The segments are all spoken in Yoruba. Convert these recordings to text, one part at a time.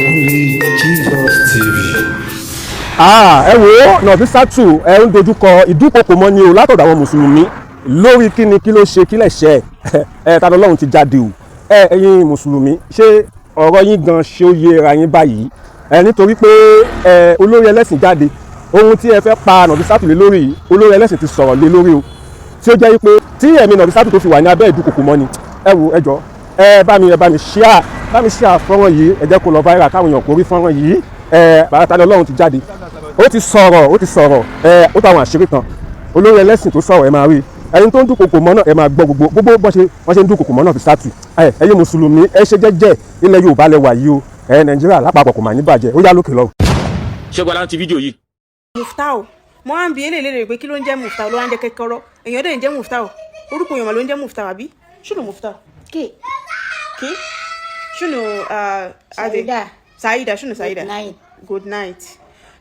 Only Jesus TV. Ah, ẹ wo Nafisatu, ẹ ń dojúkọ ìdúkokò mọ́ ni o látọ̀dọ̀ àwọn mùsùlùmí lórí kíni? Kí ló ṣe? Kí lẹ̀ ṣe ẹ? Ta lọ́lọ́run ti jáde o. Ẹ ẹ̀yin mùsùlùmí, ṣé ọ̀rọ̀ yín gan ṣé ó yé ra yín báyìí? Ẹ nítorí pé ẹ olórí ẹlẹ́sìn jáde, ohun tí ẹ fẹ́ pa Nafisatu lé lórí yìí, olórí ẹlẹ́sìn ti sọ̀rọ̀ lé lórí o, tí ó jẹ́ pé tí ẹ̀mí Nafisatu tó fi wà ní abẹ́ ìdúkokò mọ́ ni. Ẹ wo, ẹ jọ, ẹ bá mi share, bá mi share fọ́nrán yìí. Ẹ jẹ́ kó lọ viral, káwọn èèyàn kó rí fọ́nrán yìí. Ẹ bàbá Tani Olohun ti jáde, ó ti sọ̀rọ̀, ó ti sọ̀rọ̀. Ẹ ó tó àwọn àṣírí kan. Olórí ẹlẹ́sìn tó sọ̀rọ̀, ẹ máa rí ẹni tó ń dúnkokò mọ́ náà, ẹ máa gbọ́ gbogbo gbogbo bọ́n ṣe wọ́n ṣe ń dúnkokò mọ́ Nafisatu. Ẹ ẹ̀yin mùsùlùmí, ẹ ṣe jẹ́jẹ́. Ilẹ̀ Yorùbá lẹ wà yìí o. Ẹ Nàìjíríà lápapọ̀ kò mà ní bàjẹ́. Ó yá, lókè lọ. Ṣé gbọ́dọ̀ ti fídíò yìí? Muftau, mo wá ń bi eléyìí léèrè pé kí ló ń jẹ́ Muftau, ló wá ń jẹ́ kẹ́kọ́rọ́. Èèyàn dẹ̀ ń jẹ́ Muftau, orúkọ èèyàn mà ló ń jẹ́ Muftau, àbí شنو Muftau? كي كي شنو سعيدة. سعيدة شنو سعيدة؟ Good night. Good night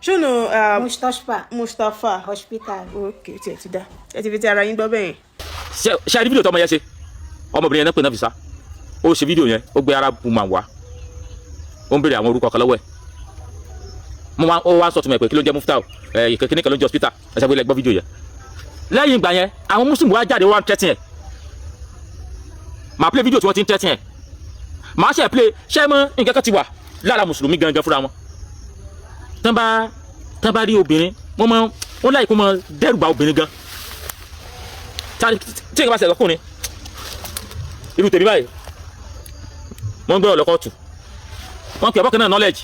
شنو مستشفى. Mustapha. Hospital. Ok, tiẹ̀ ti dá, ẹ ti fi ti ara yín gbọ́ bẹ́ẹ̀ yẹn. Ṣe àrí fídíò tọmọ yẹn ṣe? Ọmọbìnrin yẹn náà pè Nafisa. Ó ṣe fídíò yẹn, ó gbé Arab woman wá, ó ń béèrè àwọn orúkọ kan lọ́wọ́ ẹ̀. Mo wá, ó wá sọ tún mọ̀ pé kí ló ń jẹ́ Muftau, ẹ̀ kíní kan ló ń jẹ́ hospital. Ẹ ṣe pé gbọ́ fídíò yẹn. Lẹ́yìn ìgbà yẹn, àwọn Muslim wá jáde, wá ń tẹ́tí ẹ̀. Màá play fídíò tí wọ́n ti ń tẹ́tí ẹ̀, màá ṣe play. Ṣé mọ́ nǹkan kan ti wà lára mùsùlùmí gangan fúnra wọn? Tán bá rí obìnrin, wọ́n mọ wọ́n láì kó mọ dẹ́rù bà obìnrin gan. Tí nǹkan bá ṣẹlẹ̀ lọ́kùnrin irú tèmi báyìí, wọ́n ń gbé ọ̀lọ́kọ̀ tù, wọ́n pè ọ̀bọ̀kan náà knowledge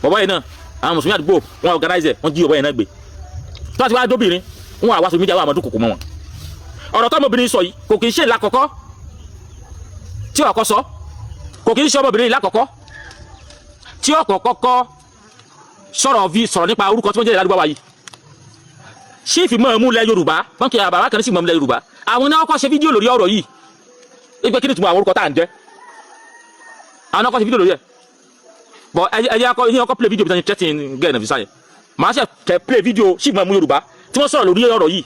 bọ̀bọ̀ yẹn náà. Àwọn mùsùlùmí àdúgbò wọn organize ẹ̀, wọ́n jí ọ̀bọ̀ yẹn náà gbé. Tó bá ti wá dóbìnrin, wọn àwa sọ mídíà wọn àmọ́dún kòkó mọ́ wọn. Ọ̀rọ̀ tọ́mọbìnrin sọ yìí, kò kì í ṣe ìlà kọ́kọ́ tí ọkọ sọ, kò kì í ṣe ọmọbìnrin ìlà kọ́kọ́ tí ọkọ kọ́kọ́ sọ̀rọ̀ fi sọ̀rọ̀ nípa orúkọ tí wọ́n jẹ́ ìlàdúgbò wa yìí. Chief Imam ilẹ̀ Yorùbá, wọ́n kì í bàbá kan ní sí Imam ilẹ̀ Yorùbá, àwọn náà kọ́ ṣe fídíò lórí ọ̀rọ̀ yìí wípé kí ni ìtumọ̀ àwọn orúkọ tá à ń jẹ́. Àwọn náà kọ́ ṣe fídíò lórí ẹ̀ bọ̀. Ẹ ẹ akọ ẹyẹ ọkọ play video bí wọ́n ti threaten girl Nafisa yẹn. Màá ṣe kẹ play video chief Imam Yorùbá tí wọ́n sọ̀rọ̀ lórí ọ̀rọ̀ yìí.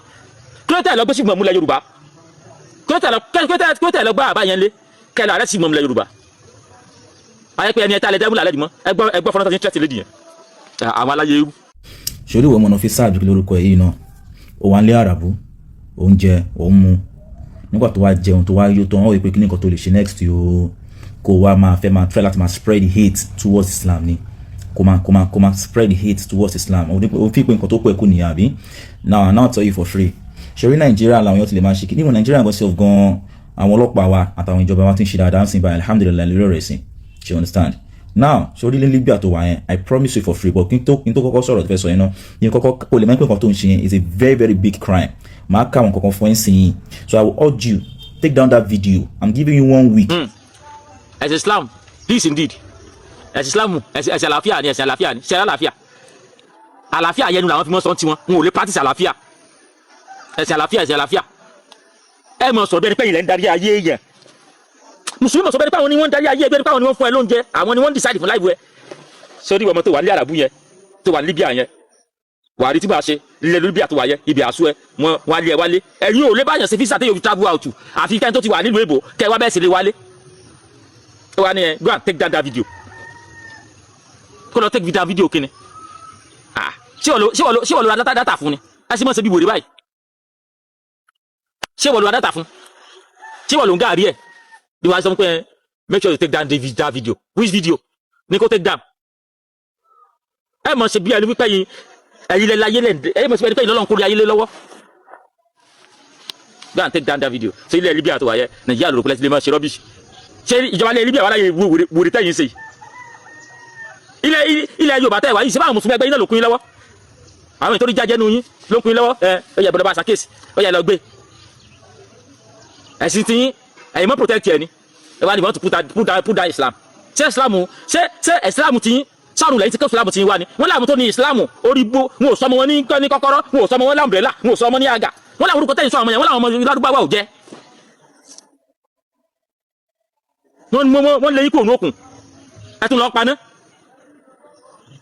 Kí ló tẹ̀ lọ gbé chief Imam ilẹ̀ Yorùbá? Kí ló tẹ̀ lọ gbá àbá yẹn lé kẹlẹ àrẹ chief Imam ilẹ̀ Yorùbá? Ayé pé ẹni ẹ tá lẹ dẹ́múlà lẹ́dìmọ́. Ẹgbọ́ fọ́nrán tó ti threaten lady yẹn, àwọn aláyé irú. Ṣorí ìwọ ọmọ Nafisa, àbí kí lórúkọ yìí náà, ó wà ń lé àràbù, ó ń jẹ, ó ń mu. Nígbà tó wá jẹun, tó wá yó tán, ó rí pé kí ní nǹkan tó lè ṣe next yóò kó wá máa fẹ́ máa try láti máa spread hate towards Islam ni, kó máa spread hate towards Islam. Ó fi pé nǹkan tó pọ̀ ẹ̀kú nìyà, àbí? Now I now tell you for free, ṣorí Nàìjíríà làwọn yóò ti lè máa ṣe kí níwọ̀n Nàìjíríà gan self gan. Àwọn ọlọ́pàá wa àtàwọn ìjọba wa ti ń ṣe dáadáa ń sìn báyìí, alhamdulillahi, lórí ọ̀rọ̀ ẹ̀sìn. You understand now? Sórí ní Libya tó wà yẹn, I promise you for free, but kí n tó kọ́kọ́ sọ̀rọ̀ tó fẹ́ sọ yẹn náà, yẹn kọ́kọ́ kó lè mọ̀ pé nǹkan tó ń ṣe yẹn is a very, very big crime. Màá ká àwọn kankan fún ẹ̀ sìn yín. So I will urge you, take down that video. I'm giving you one week. Ẹ̀sìn Islam, peace indeed. Ẹ̀sìn Islam, ẹ̀sìn àlàáfíà ni, ẹ̀sìn àlàáfíà ni. Ṣe àlàáfíà, àlàáfíà yẹnu làwọn fi mọ́ sọ́n tiwọn, wọn ò lè practice àlàáfíà. Ẹ̀sìn àlàáfíà, ẹ̀sìn àlàáfíà. Ẹ mọ̀ sọ bẹ́ẹ̀ ni pé ilẹ̀ ń darí ayé yẹn. Mùsùlùmí mọ̀ sọ bẹ́ẹ̀ ni pé àwọn ni wọ́n ń darí ayé, bẹ́ẹ̀ ni pé àwọn ni wọ́n fún ẹ lóúnjẹ, àwọn ni wọ́n ń decide fún life ẹ. Sórí ọmọ tó wà ní àràbù yẹn, tó wà ní Libya yẹn, wà á rí tí bá a ṣe ilẹ̀ Libya tó wà yẹn, ibi àṣù ẹ wọn wọn á lé ẹ wálé. Ẹ̀yin ò lè báyàn ṣe visa téyò fi travel out, àfi kẹ́ni tó ti wà nílùú èbò kẹ́ ẹ wá bẹ́ẹ̀ sì lè wálé. Ó wà ní ẹ go and take down that video. Kó lọ take down video kíni? Ah, ṣé wọ́n lo ra data fún ni? Ẹ sì mọ̀ ṣe bí wèrè báyìí. Ṣé wọ́n lo ra data fún? Ṣé wọ́n lo ń gáàrí ẹ̀ bí wàá sọ pé make sure you take down that video? Which video ní kó take down? Ẹ mọ̀ ṣe bí ẹni wípé yín ẹ̀yin lẹ láyé lẹ̀, ẹ mọ̀ ṣe bí ẹni pé yín lọ́lọ́run kórè ayé lé lọ́wọ́. Go and take down that video. Ṣé ilẹ̀ Libya tó wà yẹ, Nàìjíríà lòrò pẹ́lẹ́sì lè máa ṣe rubbish? Ṣé ìjọba ilẹ̀ Libya wà láyé wèrè tẹ̀yìn ṣe yìí? Ilẹ̀ Yorùbá tẹ̀ wá yìí, ṣé báwọn mùsùlùmí ẹgbẹ́ yín náà ló kún yín lọ́wọ́? Àwọn ìtòrí jájẹ́ nu yín ló kún yín lọ́wọ́. Ẹ ẹ yẹ bọ́dọ̀ bá ṣàkíyèsí, ó yẹ lọ gbé ẹ̀sìn tí yín, ẹ̀yin mọ́ protect ẹ̀ ni. Ẹ wá ní want to put down Islam. Ṣé Islam, ṣé Islam ti yín sọ́run lẹ́yìn tí kò Islam ti yín wá ni? Wọ́n láwọn tó ní Islam orí bó, wọn ò sọmọ wọn ní kọ́kọ́rọ́, wọn ò sọmọ wọn l'umbrella, wọn ò sọmọ ní àgà. Wọ́n láwọn orúkọ tẹ̀yìn sọ àwọn yẹn, wọ́n láwọn ọmọ ládùúgbò ò jẹ́. Wọ́n lé yín kúrò ní òkun, ẹ tún lọ paná.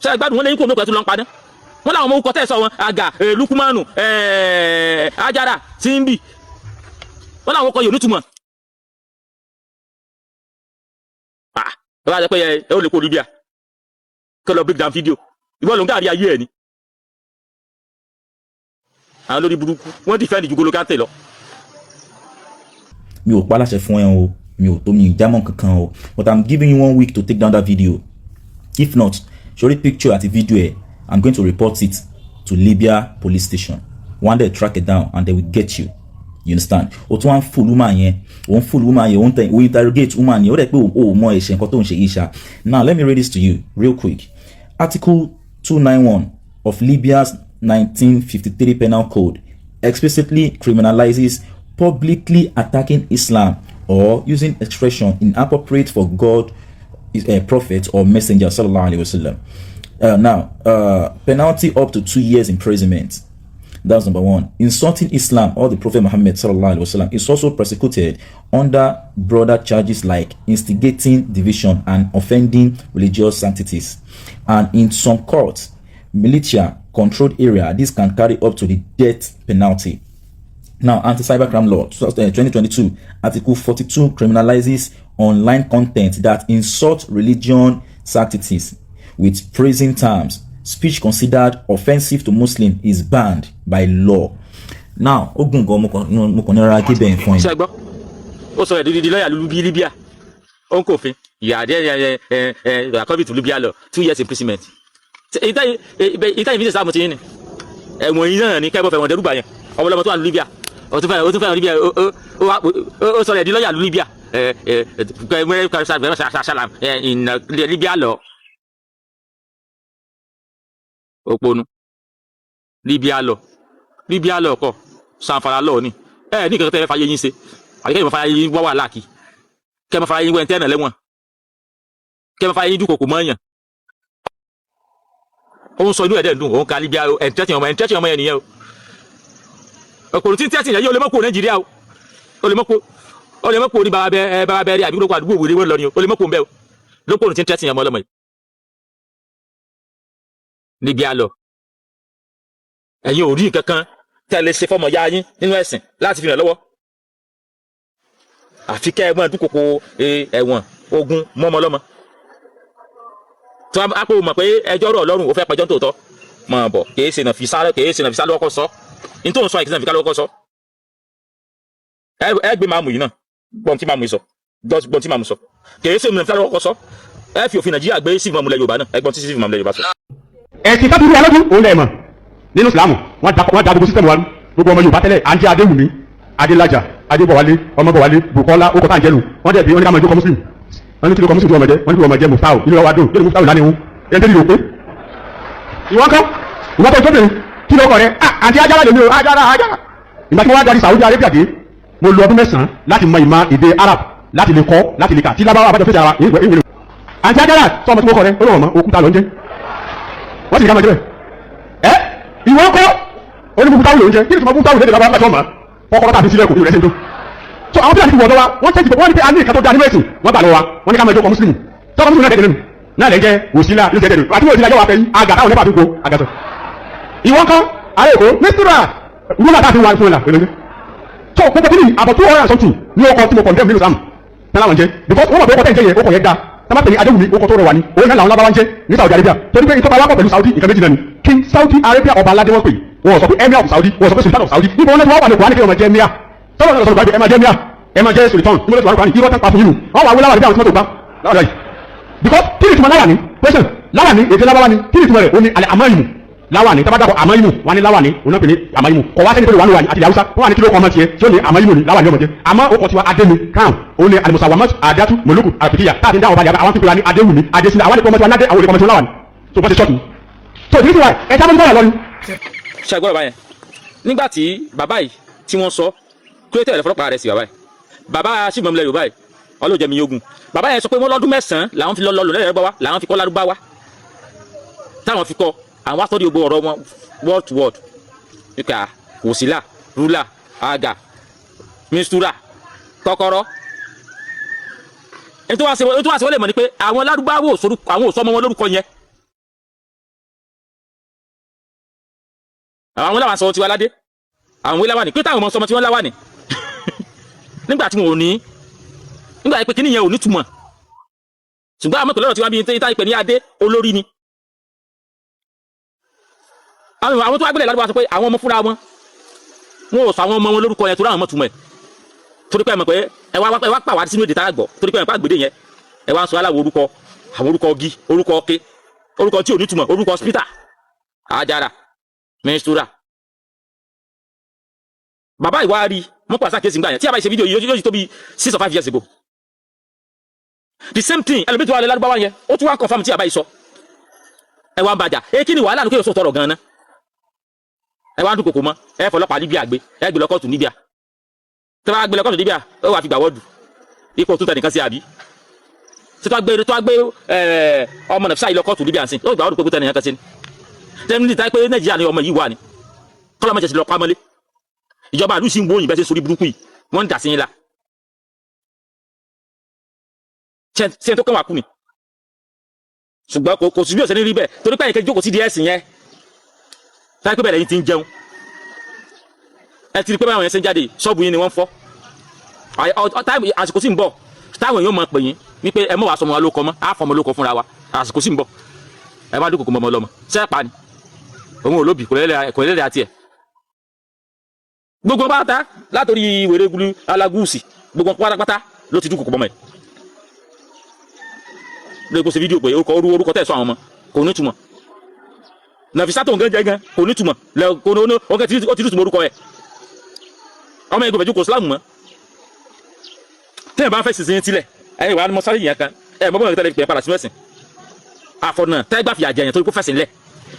Ṣé ẹ gbádùn? Wọ́n lé yín kúrò ní òkun, ẹ tún lọ paná. Wọ́n láwọn ọmọ orúkọ tẹ̀ sọ wọn, àgà, Lukumanu, Ajara Simbi, wọ́n láwọn ọkọ̀ yìí ò nítumọ̀. Ah, ẹ wá jẹ́ pé ẹ ó lè kó Libya. Kó lọ break down video. Ìwọ ló ń káàrí ayé ẹ ni. Àwọn lórí burúkú wọ́n defend ju Golo Kante lọ. Mi ò pa láṣẹ fún ẹ o, mi ò tó mi ìjámọ̀ kankan o, but I'm giving you one week to take down that video. If not, sori picture àti video ẹ, I'm going to report it to Libya police station. One day track it down and they will get you. You understand? O tún wá ń full woman yẹn, o ń full woman yẹn, o ń tẹ, o interrogate woman yẹn, ó dẹ̀ pé o ò mọ ẹ̀ṣẹ̀ nǹkan tó ń ṣe yìí ṣá. Now let me read this to you real quick. Article 291 of Libya's 1953 Penal Code explicitly criminalizes publicly attacking Islam or using expression inappropriate for God, prophet or messenger sallallahu alaihi wasallam. Now, penalty up to 2 years imprisonment. That's number one. Insulting Islam or the Prophet Muhammad sallallahu alaihi wasallam is also prosecuted under broader charges like instigating division and offending religious sanctities. And in some courts, militia controlled area, this can carry up to the death penalty. Now, anti-cybercrime law 2022, Article 42 criminalizes online content that insults religion sanctities with prison terms. Speech considered offensive to Muslim is banned by law. Now, ó gùn gan, mo kàn ní rárá gébẹ̀ fún Ṣe ẹ. Gbọ́, ó sọ ẹ̀dídí lọ́ọ̀yà lulu Libya, ó ń kòfin ìyàdí ẹ ẹ ẹ according to Libya law, 2 years imprisonment. Ìtàn ìfísẹ̀ sáà mo ti yín ni ẹ̀wọ̀n yìí náà ní kẹ́bọ̀ fẹ̀wọ̀n dẹ́rùbà yẹn. Ọmọlọmọ tó wà ní Libya, ó tún fẹ́ Libya, ó sọ ẹ̀dí lọ́ọ̀yà lu Libya ẹ ẹ ẹ in Libya law. Òpònú. Libya law, Libya law kọ sanfara law ni. Ẹ ní kankan tẹ́ ẹ fàyè yín ṣe àbí kẹ́ ẹ máa fàyè yín wá wàhálà kí kẹ́ ẹ máa fàyè yín wẹ́n tẹ́nà lẹ́wọ̀n, kẹ́ ẹ máa fàyè yín dúnkokò mọ́yàn. Ó ń sọ inú ẹ̀ dẹ̀ ń dùn, òun ka Libya o. Ẹ̀ ń tẹ́tì ọmọ, ẹ̀ ń tẹ́tì ọmọ yẹn nìyẹn o. Òpònú tí ń tẹ́tì yẹn yóò lè mọ́ kó Nàìjíríà o, ó lè mọ́ kó, ó lè mọ́ kó ní baba bẹ ẹ baba bẹ rí àbí lóko àdúgbò wèrè wọn lọ ni o. Ó lè mọ́ kó ń bẹ o lópònú tí ń tẹ́tì yẹn ọmọ ọlọ́mọ yìí. Libya law, ẹ̀yin ò rí nǹkan kan tẹ́ ẹ lè ṣe fọmọ ya yín nínú ẹ̀sìn láti fi ràn lọ́wọ́, àfi kẹ́ ẹ mọ́ dúnkokò ẹ̀wọ̀n ogun mọ́mọ́ lọ́mọ tí wọ́n á kó mọ̀ pé ẹjọ́ rọ̀ lọ́rùn, ó fẹ́ pẹjọ́ tòótọ́ mọ̀ bọ̀. Kìí ṣe nàfi sá, kìí ṣe nàfi sá lọ́kọ́ sọ ní tó ń sọ, ìkìsẹ́ nàfi ká lọ́kọ́ sọ. Ẹ gbé màmú yìí náà, gbọ́n tí màmú yìí sọ, gbọ́n tí màmú sọ, kìí ṣe nàfi sá lọ́kọ́ sọ. Ẹ fi òfin Nàìjíríà gbé sí ìmọ̀múlẹ̀ Yorùbá náà. Ẹ gbọ́n tí sí ìmọ̀múlẹ̀ Yorùbá sọ. Ẹ̀sìn tó dúró alójú òun lẹ̀ mọ̀ nínú Ìsìlámù. Wọ́n da gbogbo system wa rú. Gbogbo ọmọ Yorùbá tẹ́lẹ̀, à ń jẹ́ Adéwùmí, Adélájà, Adébọ̀wálé, Ọmọbọ̀wálé, Bùkọ́lá, ó kọ́ tá à ń jẹ́nu. Wọ́n dẹ̀ bí wọ́n ní ká máa jókòó Muslim. Wọ́n ní kí ló kọ́ Muslim tí wọ́n máa jẹ́? Wọ́n ní kí wọ́n máa jẹ́ Muftau. Inú wa dùn lórí Muftau lánìí. Ẹ̀ ń tẹ́lẹ̀ rò pé ìwọ́n kọ́ ìwọ́n tó tóbi kí ló kọ́ rẹ̀? Ah, àǹtí Ajára lèmi o, Ajára, Ajára. Ìgbà tí mo wá darí Saudi Arabia dé, mo lo ọdún 9 láti mọ ìmọ̀ èdè Arab, láti lè kọ́, láti lè kà tí lábáwá àbájọ fèsì ara ìwé ìwé. Àǹtí Ajára sọ ọmọ tí mo kọ́ rẹ̀, ó lọ́wọ́ mọ́ òkúta ló ń jẹ́. Wọ́n sì ní ká máa jẹ́ bẹ́ẹ̀. Ẹ ìwọ́n kọ́ oníbùkún ló ń jẹ́. Kí ni tí mo bú táwọn lédè lábá láti ọmọ kọ́kọ́rọ́ tàbí sílẹ̀ kò ní rẹ̀ ṣe ń tó. So àwọn fúlàní ti wọ̀ ọ̀dọ́ wa, wọ́n tẹ́jú, wọ́n ní pé a ní ìka tó da nínú ẹ̀sìn, wọ́n gbà lọ́wọ́ wa. Wọ́n ní ká máa jókòó mùsùlùmí tọ́kọ mùsùlùmí náà tẹ̀lé nínú náà lẹ́ jẹ́ òsínlá ló tẹ̀lé àti òsínlá yóò wá fẹ́ yín àgà táwọn nípa àdúgbò àgàtọ̀. Ìwọ́n kọ́ ará Èkó mísírà rúlà tá a fi wà fún ẹ là èlò. So gbogbo kí ni about 200 and something ní ọkọ̀ tí mo condemn nínú Islam tẹ́lá wọn jẹ́, because wọ́n mọ̀ pé ọkọ̀ tẹ̀ ń jẹ́ yẹn, ọkọ̀ yẹn da tẹ́lá pè ní Adéwùmí, ọkọ̀ tó rẹwà ni. Òun náà làwọn lábáwá ń jẹ́ ní Saudi Arabia, torí pé ìtọ́ba alápọ̀ pẹ̀lú Saudi nǹkan méjì náà ni. King Saudi Arabia, ọba aládé wọ́n pè. Wọ́n sọ pé Emir of Saudi, wọ́n sọ pé Sultan of Saudi. Níbo wọn náà ti wá wà ní Kùránì kí wọ́n máa jẹ́ Emir? Tọ́lọ̀ náà sọ̀rọ̀ gbàgbé ẹ máa jẹ́ Emir, ẹ máa jẹ́ Sultan. Níbo ló ti wà ní Kùránì? Irọ́ tán pa fún yín nù. Wọ́n wà wí láwà níbi àwọn tí wọ́n tó gbá láwà yìí, because kí ni ìtumọ̀ láwà ní? Question. Láwà ní èdè lábáwá ni. Kí ni ìtumọ̀ rẹ̀? Ó ní alẹ́ àmọ́ ìmù láwà ní tábàdàpọ̀ àmọ́ ìmù wọn ní láwà ní òun náà pè ní àmọ́ ìmù. Kọ̀ wá sẹ́ni tó lè wà ní wà ní àti Haúsá wọ́n wà ní kí ló kọ́ ọmọ tiẹ̀ tí ó ní àmọ́ ìmù ní láwà ní ọmọ jẹ́. Àmọ́ ó kọ́ tiwa adé ni crown. Ó ní alimusawamat adatu moluku àpèkíyà táàfin dáhùn balẹ̀. Àwọn fífi wa ní Adéwùmí, Adésínà. Àwọn ní kọ́ ọmọ tiwa ládé, àwọn olè kọ́ ọmọ tiwa láwà ní. So bọ́ ti ṣọ́ọ̀tù. So the reason why ẹ sábà ń bọ̀rọ̀ lọ́nu. Ṣe gbọ́dọ̀ báyẹn nígbà tí bàbá yìí tí wọ́n sọ kúrẹ́tẹ̀ rẹ̀ fọlọ́pàá rẹ̀ sí bàbá yìí, bàbá sígbọ̀nmílẹ̀ Yorùbá yìí, ọlọ́jẹ̀mí ogun, bàbá yẹn sọ pé wọ́n lọ́dún 9 làwọn fi lọ lọ lẹ́yìn Lárúbáwá, làwọn fi kọ́ Lárúbáwá táwọn fi kọ́. Àwọn wá sọ́dí gbogbo ọ̀rọ̀ wọn word to word nípa wòsílà, rúlà, àgà, mistura, kọ́kọ́rọ́. Ètò wá sí wọ́n lè mọ̀ ni pé àwọn Lárúbáwò àwọn ò sọmọ wọn lórúkọ yẹn. Àwọn láwọn sọ tiwa ládé, àwọn láwà ní pé táwọn ọmọ sọmọ tí wọ́n láwà ní nígbà tí wọn ò ní, nígbà pé kíní yẹn ò ní túmọ̀. Ṣùgbọ́n àwọn pẹ̀lú ọ̀rọ̀ tí wọ́n bí tá ìpè ní adé olórí ni. Àwọn tó wá gbélé ládùúgbò sọ pé àwọn ọmọ fúnra wọn, wọn ò sọ àwọn ọmọ wọn lórúkọ yẹn torí àwọn ọmọ túmọ̀ ẹ̀, torí pé ẹ mọ̀ pé ẹ wá pàwá sínú èdè tá a gbọ́, torí pé ẹ mọ̀ pé àgbèdè yẹn, ẹ wá ń sọ aláwọ̀ orúkọ, àwọn orúkọ ọgí, orúkọ ọké, orúkọ tí ò ní túmọ̀, orúkọ hospital, Àjàrà, Mistura. Bàbá ìwà rí mọ́ pàṣẹ àkíyèsí gbà yẹn tí a bá ṣe fídíò yìí, yóò tó bí 6 or 5 years ago. The same thing, ẹlòmíì tó wà lẹ ládùúgbò yẹn, ó tún wá confirm tí a bá yìí sọ. Ẹ wá ń bàjá ẹ, kí ni wàhálà ní kéèyàn sọ tọrọ gan-an? Ẹ wá ń dúnkokò mọ́, ẹ fọlọ́pàá Libya gbé, ẹ gbé lọ kóòtù Libya. Tẹ́ bá gbé lọ kóòtù Libya, ó wàá fi gbà wọ́ọ̀dù ipò tó tẹ̀ nìkan sí, àbí tí tó gbé ọmọ Nàfísà yìí lọ kóòtù Libya sí, ó gbà wọ́ọ̀dù pé kó tẹ̀ nìkan sí ni tẹ́lẹ̀ ní pé Nàìjíríà ni ọmọ yìí wà ní kọ́lọ́mọ jẹ́ ti lọ pamọ́lé. Ìjọba àlù sì ń wóyìn bẹ́ẹ̀ ṣe sórí burúkú yìí, wọ́n ń dà sí yín la ṣe tó kàn wá kú ni. Ṣùgbọ́n kò sí bí òṣèlú rí bẹ́ẹ̀, torí pé ẹ̀yìn jókòó sí díẹ̀ sí yẹn táyé pé bẹ́ẹ̀ lẹ́yìn ti ń jẹun. Ẹ ti rí pé báwọn yẹn ṣe ń jáde, ṣọ́ọ̀bù yín ni wọ́n ń fọ́. Àsìkò sì ń bọ̀ táwọn èèyàn máa pè yín wípé ẹ mọ̀ wá sọmọ wa ló kọ mọ́, á fọmọ ló kọ fúnra wa. Àsìkò sì ń bọ̀, ẹ má dúnkòkò mọ́mọ́ lọ́mọ sẹ́ẹ̀pà ni òun ò lóbì, kò lẹ́lẹ́ àti ẹ̀ gbogbo pátá látòrí wèrè gulu alágùsì, gbogbo pátápátá ló ti dúnkòkò mọ́mọ́ ẹ̀ lórí kó ṣe fídíò pé orúkọ orúkọ tẹ̀ sọ àwọn ọmọ kò ní túmọ̀. Nàfísà tó ń gán jẹ gan kò ní túmọ̀ lẹ, kò ní ó ti ní túmọ̀ orúkọ ẹ̀. Ọmọ ẹgbẹ́ fẹ̀jú kò sílámù mọ́. Tẹ́yìn bá ń fẹ́ sísìn tilẹ̀, ẹ̀yìn wàá mọ sáré yẹn kan ẹ̀ mọ́ bọ́ọ̀ tẹ́lẹ̀ pẹ̀ padà sínú ẹ̀sìn àfọ̀nà tẹ́gbà fìyà jẹyàn torí kó fẹ̀sìn lẹ̀.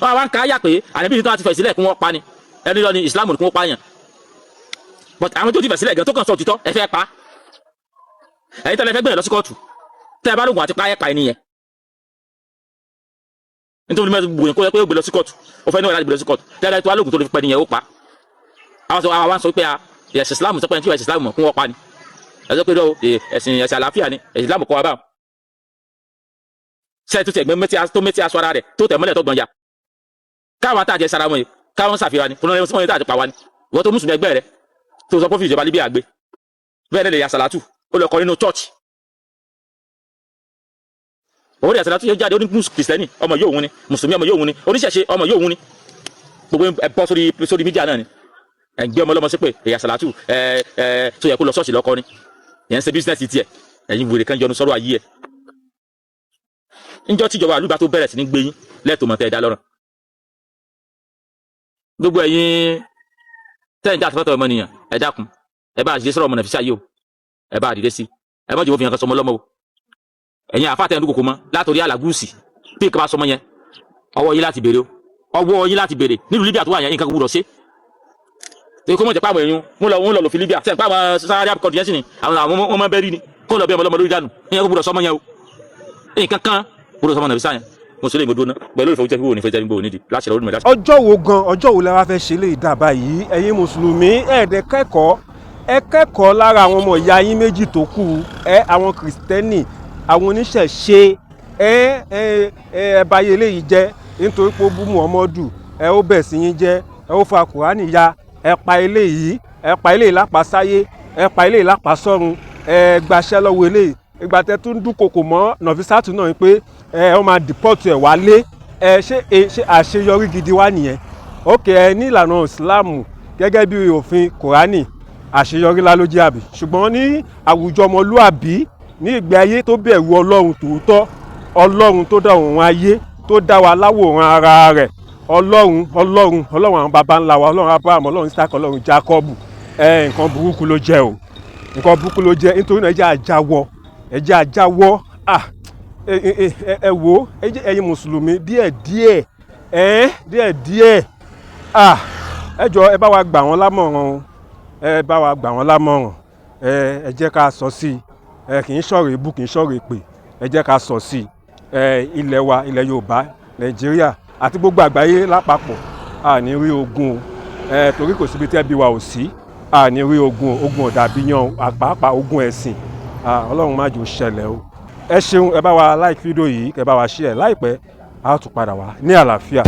Wọ́n wá ń ka áyà pé ànábì tó ti fẹ̀ sílẹ̀ kí wọ́n pa ni, ẹni lọ ni Islam kí wọ́n pa yàn, but àwọn tó ti fẹ̀ sílẹ̀ gan tó kàn sọ òtítọ́, ẹ fẹ́ pa. Ẹ̀yin tẹ́lẹ̀ fẹ́ gbẹ̀yìn lọ sí kóòtù, tẹ́ ẹ bá lóògùn àti pa, ẹ̀ pa ẹni yẹn nítorí mẹ́rin gbòyìn kó yẹ pé ó gbé lọ sí kóòtù, ó fẹ́ níwọ̀n láti gbé lọ sí kóòtù tẹ́lẹ̀ tó wá lóògùn tó lè fi pẹ́ nìyẹn, ó pa. Àwọn sọ pé ẹ̀sìn Islam sọ pé ẹni tí ẹ̀sìn Islam mọ̀ kí wọ́n pa ni. Ẹ sọ pé ẹ̀sìn àlàáfíà ni ẹ̀sìn Islam kọ́ wa báwọn. Ṣe tó tẹ̀ gbẹ́ mẹ́tí tó mẹ́tí aṣọ ara rẹ̀ tó tẹ̀ mọ́lẹ̀ tó gbọ̀n ya, káwọn àtàjẹ sara wọn yìí, káwọn ṣàfihàn ni fúnra wọn yìí, tààtì pa wa ni. Ìwọ́n tó mùsùlùmí ẹgbẹ́ rẹ̀ tó sọ pé ìjọba Libya gbé bẹ́ẹ̀ lè ya sàlátù, ó lọ kọ nínú church. Òun rẹ̀ sàlátù yóò jáde, ó ní kìrìsìtẹ́nì ọmọ yóò wun ni, mùsùlùmí ọmọ yóò wun ni, oníṣẹ̀ṣe ọmọ yóò wun ni. Gbogbo ẹ bọ́ sórí media náà ni ẹ gbé ọmọ ọlọ́mọ sí pé èyà sàlátù ẹ ẹ tó yẹ kó lọ ṣọ́ọ̀ṣì lọ́kọ́ ni ìyẹn ń ṣe business tiẹ̀. Ẹ̀yin wèrè kan yọnu sọ́rọ̀ ayé ẹ̀. Níjọ́ tíjọba àlùbá tó bẹ̀rẹ̀ sí ní gbé yín lẹ́ẹ̀tọ́ mọ̀ tẹ́ ẹ dá lọ́rùn. Gbogbo ẹ̀yin tẹ́yìn tí a ti fẹ́tọ̀ ọmọnìyàn, ẹ dákun, ẹ bá àdìdé sọ̀rọ̀ ọmọ Nàfísà yìí o. Ẹ bá àdìdé sí, ẹ má jẹ́ wọ́n fi hàn kan sọmọ lọ́mọ o. Ẹ̀yin àfa tẹ̀ ń dúnkòkò mọ́ látòrí àlàgùsì bí nǹkan bá sọmọ yẹn, ọwọ́ yín láti béèrè o, ọwọ́ yín láti béèrè. Nílùú Libya tó wà yẹn, nǹkan gbúdọ̀ ṣe torí kó mọ̀ jẹ́ pé àwọn èèyàn wọ́n lọ lòfin Libya sẹ́yìn pé àwọn Sahara country yẹn sì ni àwọn wọ́n máa bẹ́rí ni kó lọ bí ọmọ ọlọ́mọ lórí dànù. Ìyẹn kó gbúdọ̀ sọmọ yẹn o, nǹkan kan gbúdọ̀ sọmọ Nàfísà yẹn. Mo sọ lè mo dúró ná pẹ̀lú ìfọwọ́jẹ́ fíwò ní fẹ́ jẹ́ gbòó nídìí láti ṣe lọ́dún. Ọjọ́ wo gan, ọjọ́ wo la wá fẹ́ ṣe lè dà báyìí? Ẹ̀yin mùsùlùmí, ẹ̀ẹ́dẹ̀ kẹ́kọ̀ọ́, ẹ kẹ́kọ̀ọ́ lára àwọn ọmọ ìyá yín méjì tó kù ẹ, àwọn kìrìsìtẹ́nì, àwọn oníṣẹ̀ṣe. Ẹ ẹ ẹ báyé eléyìí jẹ́ nítorí pé ó bú Muhammadu, ẹ ó bẹ̀ sí yín jẹ́, ẹ ó fa Kùránì ya, ẹ pa eléyìí, ẹ pa eléyìí lápá sáyé, ẹ pa eléyìí lápá sọ́run, ẹ gbaṣẹ́ lọ́wọ́ eléyìí. Ìgbà tẹ́ tún dúnkokò mọ́ Nọ̀físàtù náà pé ẹ ó máa deport ẹ̀ wálé, ẹ ṣe àṣeyọrí gidi wá nìyẹn? Ókè, ẹ ní ìlànà ìsìláàmù gẹ́gẹ́ bí òfin Kùránì, àṣeyọrí ńlá ló jẹ́ àbí? Ṣùgbọ́n ní àwùjọ ọmọlúàbí, ní ìgbé ayé tó bẹ̀rù Ọlọ́run tòótọ́, Ọlọ́run tó dá òun ayé, tó dá wa láwòrán ara rẹ̀, Ọlọ́run, Ọlọ́run, Ọlọ́run àwọn baba ńlá wa, Ọlọ́run Abraham, Ọlọ́run Isaac, Ọlọ́run Jacob, ẹ nǹkan burúkú ló jẹ́ o, nǹkan burúkú ló jẹ́. Nítorí náà, ẹ jẹ́ àjáwọ́, ẹ jẹ́ àjáwọ́. Ah, ẹ wò ó, ẹ̀yin mùsùlùmí, díẹ̀ díẹ̀, ẹ díẹ̀ díẹ̀. Ah, ẹ jọ, ẹ bá wa gbà wọ́n lámọ̀ràn o, ẹ bá wa gbà wọ́n lámọ̀ràn. Ẹ jẹ́ ká sọ sí i. Ẹ kì í ṣọ̀rọ̀ èébú, kì í ṣọ̀rọ̀ èpè. Ẹ jẹ́ ká sọ sí i. Ẹ ilẹ̀ wa, ilẹ̀ Yorùbá, Nàìjíríà àti gbogbo àgbáyé lápapọ̀, a ní rí ogun o. Ẹ torí kò síbi tí ẹbí wa ò sí, a ní rí ogun o. Ogun ọ̀dàbí yan, àpáàpá ogun ẹ̀sìn, Ọlọ́run má jò ṣẹlẹ̀ o. Ẹ ṣeun, ẹ bá wa like fídíò yìí, kẹ bá wa share. Láìpẹ́, a ó tún padà wá ní àlàáfíà.